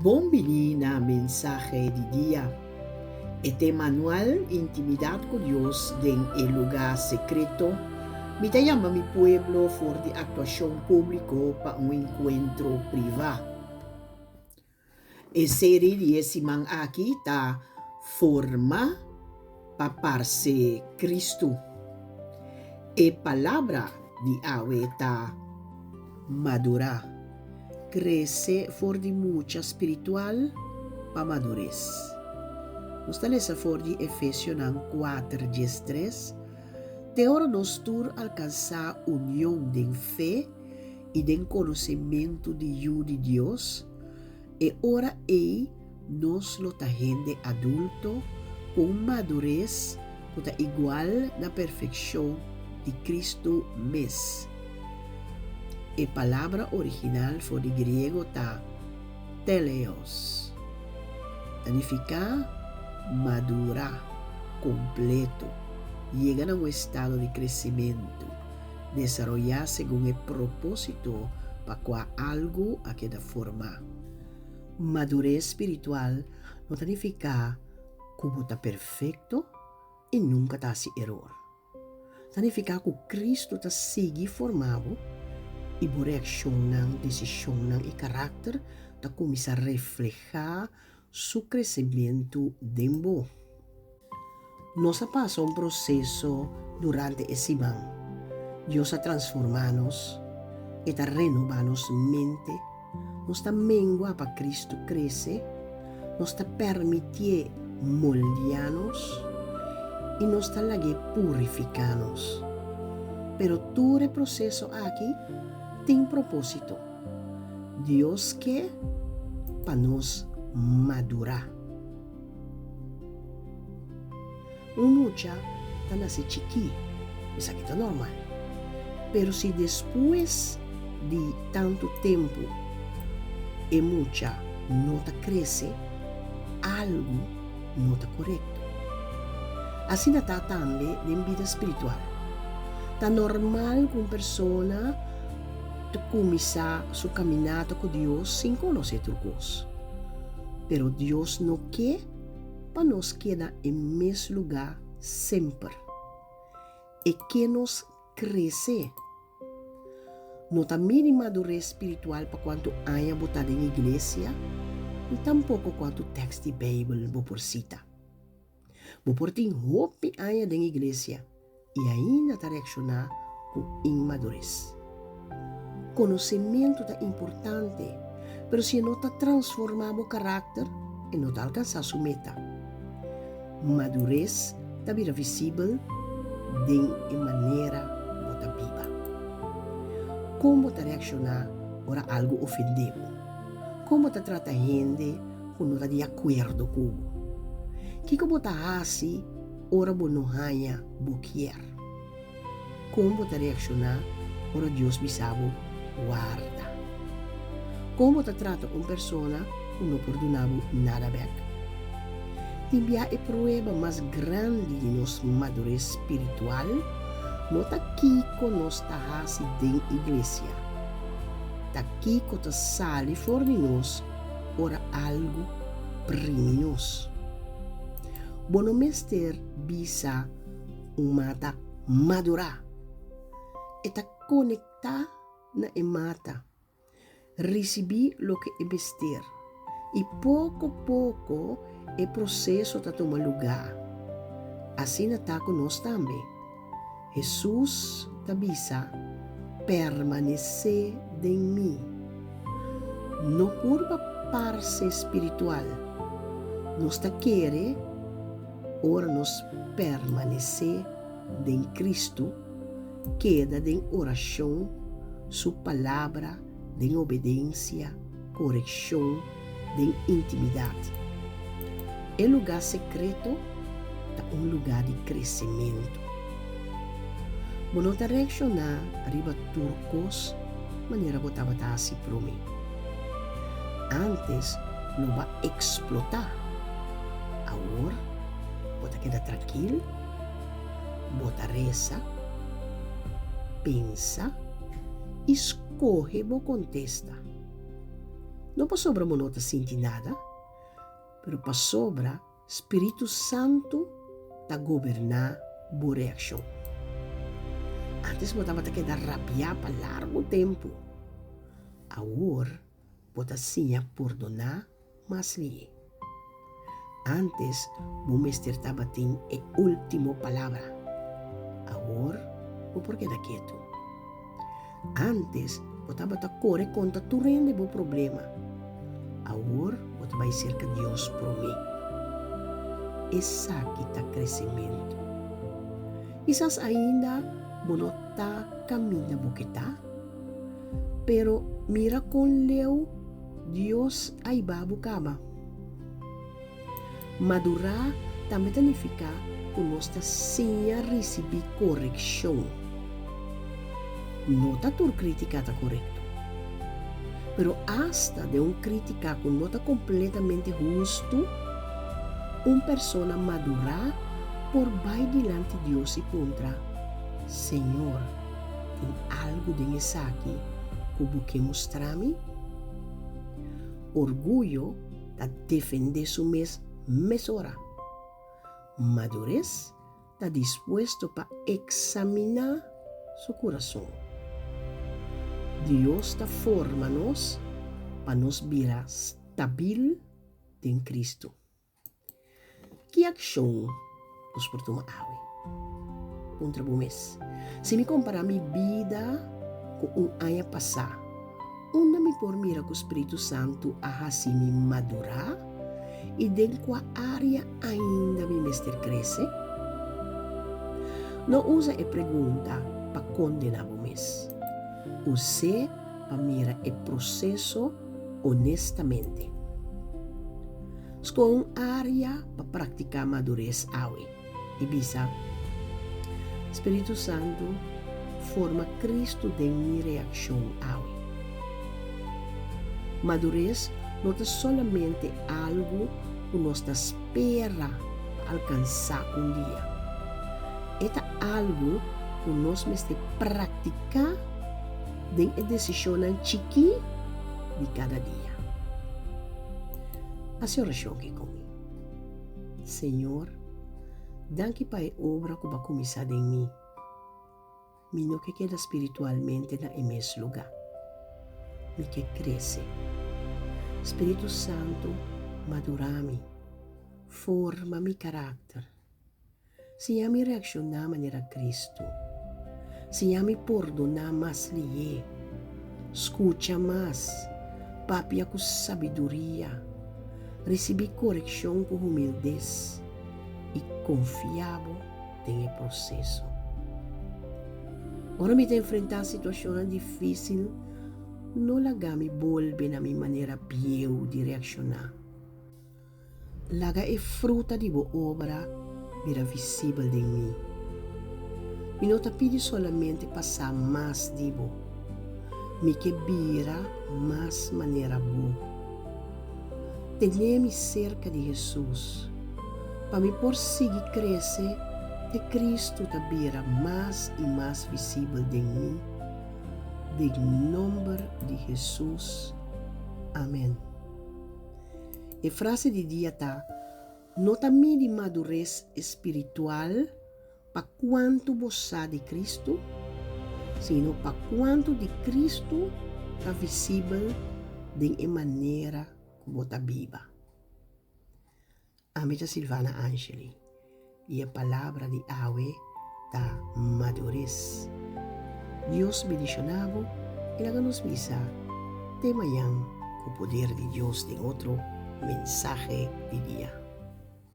Bon bini na Mensahe di Dia. E tema anual Intimidat ku Dios den e Lugá Sekreto, Mi ta yama mi pueblo for di aktuashon públiko pa un enkuentro privá. E seri di e siman aki ta Forma pa Parse Kristu. E palabra di awe ta madurá, krese for di mucha spiritual pa madures. Nos ta lesa for di Efesionan kuater diestres, Te ora nos tur alkansá union den fe i den konosementu di Yu di Dios, e ora ei nos lo ta hende adulto ku un madures ku ta igual na perfekshon di Kristu mes. E palabra original for di griego ta teleios. Ta nifiká madurá, kompleto, yega na un estado di kresementu. Desaroyá segun e propósito pa kua algu a keda formá. Madures spiritual no ta nifiká ku bo ta perfekto i nunka ta hasi eror. Ta nifiká ku Kristu ta sigui formá bo i bo reakshonnan, desishonnan i karakter ta kuminsá reflehá su kresementu den bo. Nos a pasa un proseso durante e siman. Dios a transformá nos, E ta renobá nos mente, nos ta mengua pa Cristo krese, nos ta permitié moldeá nos i nos ta lag'é purifiká nos. Pero tur e proseso aki tin propósito. Dios ke pa nos madurá. Un mucha ta nase chikí, esaki ta normal. Pero si despues di tantu tempu e mucha no ta krese, algu no ta korekto. Asina ta tambe den bida spiritual. Ta normal ku un persona ta kuminsá su kaminata ku Dios sin konosé tur kos. Pero Dios no ke pa nos keda e mes lugá semper. E ke nos krese. No ta midi madures spiritual pa kuantu aña bo ta den iglesia, ni tampoko kuantu tèks di Beibel bo por sita. Bo por tin hopi aña den iglesia i ainda ta reakshoná ku inmadures. Konosementu ta importante, pero si e no ta transformá bo karakter, e no ta alkansá su meta. Madures ta bira visibel den e manera bo ta biba. Kon bo ta reakshoná ora algu ofendé bo? Kon bo ta trata hende ku no ta di akuerdo ku bo? Kiko bo ta hasi ora bo no haña bo kier? Kon bo ta reakshoná ora Dios bisa bo warda? Kon bo ta trata un persona ku no por duna bo nada bèk? Tin bia e prueba mas grandi di nos madures spiritual no ta kiko nos ta hasi den iglesia, ta kiko ta sali for di nos ora algu primi nos. Bo no mester bisa un mata madurá. E ta konektá na e mata, risibí loke e mester, i poko poko e proseso ta tuma lugá. Asina ta ku nos tambe. Hesus ta bisa, Permanesé den mi. No purba parse spiritual. Nos ta kere ora nos permanesé den Kristu, keda den orashon, Su Palabra, den obedensia, korekshon, den intimidat. E lugá sekreto ta un lugá di kresementu. Bo no ta reakshoná riba tur kos manera bo tabata hasi promé. Ántes lo bo a eksplotá. Awor bo ta keda trankil, bo ta resa, pensa i skohe bo kontesta. No pasobra bo no ta sinti nada, pero pasobra Spiritu Santu ta goberná bo reakshon. Ántes bo tabata keda rabiá pa largu tempu. Awor bo ta siña pordoná mas lihé. Ántes bo mester tabatin e último palabra. Awor bo por keda ketu. Ántes bo tabata kore konta tur hende bo problema. Awor bo ta bai serka Dios promé. Esaki ta kresementu. Kisas ainda bo no ta kaminda bo ke ta, pero mira kon leu Dios a hiba bo kaba. Madurá tambe ta nifiká ku nos ta siña risibí korekshon. No ta tur krítika ta korekto. Pero asta den un krítika ku no ta kompletamente hustu, un persona madurá por bai dilanti Dios i puntra, Señor, tin algu den esaki ku bo ke mustra mi? Orguyo ta defendé su mes mesora. Madures ta dispuesto pa eksaminá su kurason. Dios ta forma nos pa nos bira stabil den Kristu. Ki akshon nos por tuma awe? Puntra bo mes, Si mi kompará mi bida ku un aña pasá, unda mi por mira ku spiritu santu a hasi mi madurá i den kua área ainda mi mester krese? No usa e pregunta pa kondená bo mes. Us'é pa mira e proseso honestamente. Skohe un área pa praktiká madures awe i bisa, Spiritu Santu, forma Kristu den mi reakshon awe. Madures no ta solamente algu ku nos ta spera pa alkansá un dia. E ta algu ku nos mester praktiká den e desishonnan chikí di kada dia. Hasi orashon aki ku mi. Señor, danki pa e obra ku bo a kuminsá den mi. Mi no ke keda spiritualmente na e mes lugá. Mi ke krese. Spiritu Santu, madurá mi. Forma mi karakter. Siña mi reakshoná manera Kristu. Siña mi pordoná mas lihé, skucha mas, papia ku sabiduria, risibí korekshon ku humildes i konfia bo den e proseso. Ora mi ta enfrentá situashonnan difísil, no laga mi bolbe na mi manera bieu di reakshoná. Laga e fruta di bo obra bira visibel den mi. Mi no ta pidi solamente pa sa mas di bo. Mi ke bira mas manera bo. Tene mi serka di Hesus, pa mi por sigui krese te Kristu ta bira mas i mas visibel den mi. Den nomber di Hesus. Amen. E frase di dia ta, No ta midi madures espiritual pa kuantu bo sa di Kristu, sino pa kuantu di Kristu ta visibel den e manera ku bo ta biba. Ami ta Silvana Angeli i e palabra di awe ta madures. Dios bendiciona bo i laga nos bisa te mañan cu poder di Dios den otro mensahe di dia.